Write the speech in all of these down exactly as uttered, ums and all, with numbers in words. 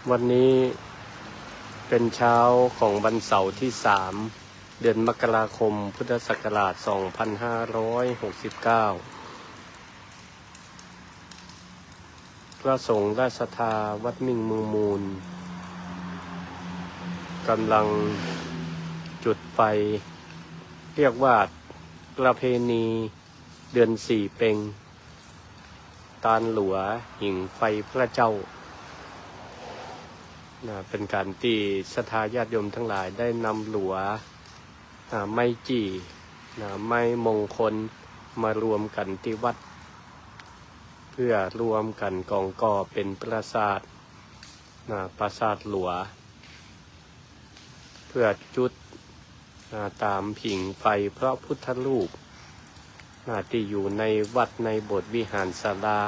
วันนี้เป็นเช้าของวันเสาร์ที่สาม เดือนมกราคม พุทธศักราช สองพันห้าร้อยหกสิบเก้า พระสงฆ์ราชศรัทธาวัดมิ่งเมืองมูล กำลังจุดไฟ เรียกว่าประเพณีเดือนสี่เป็ง ตานหลัวหิงไฟพระเจ้า นะ เป็นก๋านตี้ศรัทธาญาติโยมทั้งหลายได้นำหลัว นะ ไม้จี้ นะ ไม้มงคลมารวมกั๋นตี้วัด เพื่อรวมกั๋นก๋องก่อเป๋นปราสาท นะ ปราสาทหลัว เพื่อจุด นะ ต๋ามผิงไฟพระพุทธรูป นะ ตี้อยู่ในวัดในโบสถ์วิหารศาลา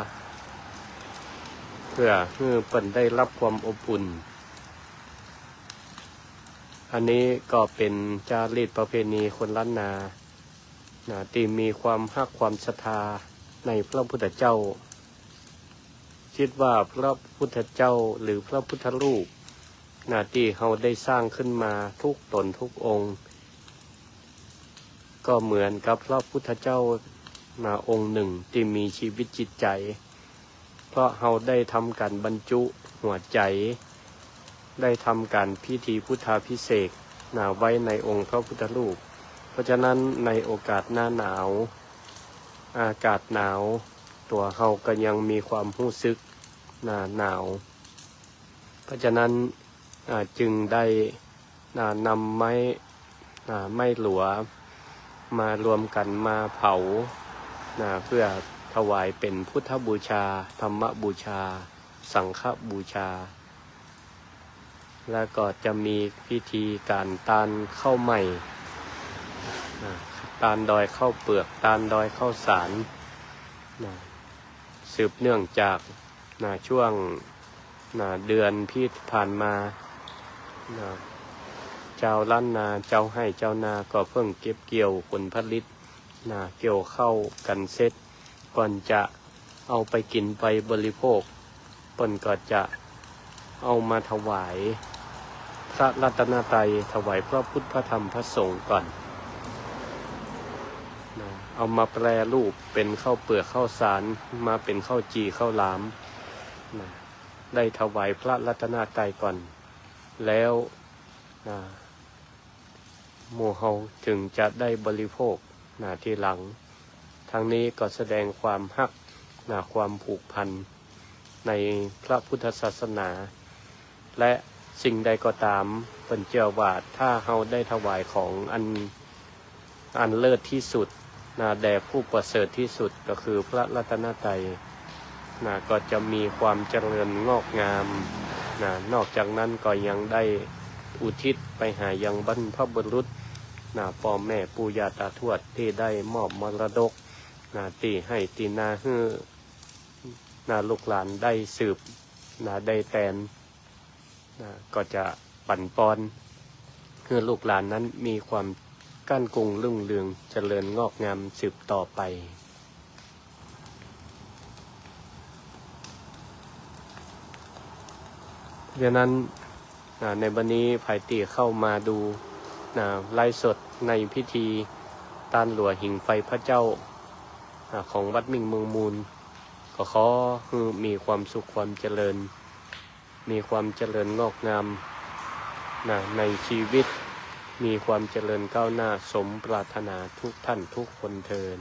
เพื่อหื้อเปิ้นได้ฮับความอบอุ่น อันนี้ก็เป๋นจารีตประเพณีคนล้านนา นะ ตี้มีความฮักความศรัทธาในพระพุทธเจ้า กึ๊ดว่าพระพุทธเจ้าหรือพระพุทธรูป นะ ตี้เฮาได้สร้างขึ้นมาทุกต๋นทุกองค์ ก็เหมือนกับพระพุทธเจ้า นะ องค์นึ่งตี้มีจีวิตจิตใจ๋ เพราะเฮาได้ทำก๋านบรรจุหัวใจ๋ ได้ทำก๋านพิธีพุทธาภิเษก นะ ไว้ในองค์พระพุทธรูป เพราะฉะนั้นในโอกาสหน้าหนาว อากาศหนาว ตั๋วเฮาก็ยังมีความฮู้สึก นะ หนาว เพราะฉะนั้น อ่า จึงได้ อ่า นำไม้ อ่า ไม้หลัว มารวมกั๋นมาเผา นะ เพื่อถวายเป๋นพุทธบูชา ธรรมบูชา สังฆบูชา แล้วก็จะมีพิธีก๋านตานข้าวใหม่ นะ ตานดอยข้าวเปลือก ตานดอยข้าวสาร นะ สืบเนื่องจาก นะ ช่วง นะ เดือนตี้ผ่านมา นะ จาวล้านนา จาวไฮ่จาวนา ก็เปิ้นเก็บเกี่ยวผลผลิต นะ เกี่ยวข้าวกั๋นเสร็จ ก่อนจะเอาไปกิ๋นไปบริโภค เปิ้นก็จะเอามาถวายพระรัตนตรัย ถวายพระพุทธพระธรรมพระสงฆ์ก่อน นะ เอามาแปรรูปเป๋นข้าวเปลือกข้าวสาร มาเป๋นข้าวจี่ข้าวหลาม นะ ได้ถวายพระรัตนตรัยก่อน แล้ว นะ หมู่เฮาจึงจะได้บริโภค นะ ทีหลัง ทั้งนี้ก็แสดงความฮัก นะ ความผูกพันในพระพุทธศาสนา และสิ่งใดก็ต๋าม เปิ้นเจื้อว่าถ้าเฮาได้ถวายของอัน อันเลิศที่สุด นะ แด่ผู้ประเสริฐที่สุด ก็คือพระรัตนตรัย นะ ก็จะมีความเจริญงอกงาม นะ นอกจากนั้นก็ยังได้อุทิศไปหายังบรรพบุรุษ นะ ป้อแม่ปู่ย่าต๋าทวดตี้ได้มอบมรดก นะ ตี้ไฮ่ตี้นาหื้อ นะ ลูกหลานได้สืบ นะ ได้แตน นะ ก็จะปั๋นปอน หื้อลูกหลานนั้นมีความก้านกุงรุ่งเรืองเจริญงอกงามสืบต่อไป เพราะฉะนั้น นะ ในวันนี้ใผตี้เข้ามาดู นะ ไลฟ์สดในพิธีตานหลัวหิงไฟพระเจ้า นะ ของวัดมิ่งเมืองมูล ก็ขอหื้อมีความสุขความเจริญ มีความเจริญงอกงาม นะ ในชีวิต มีความเจริญก้าวหน้าสมปรารถนาทุกท่านทุกคนเทอญ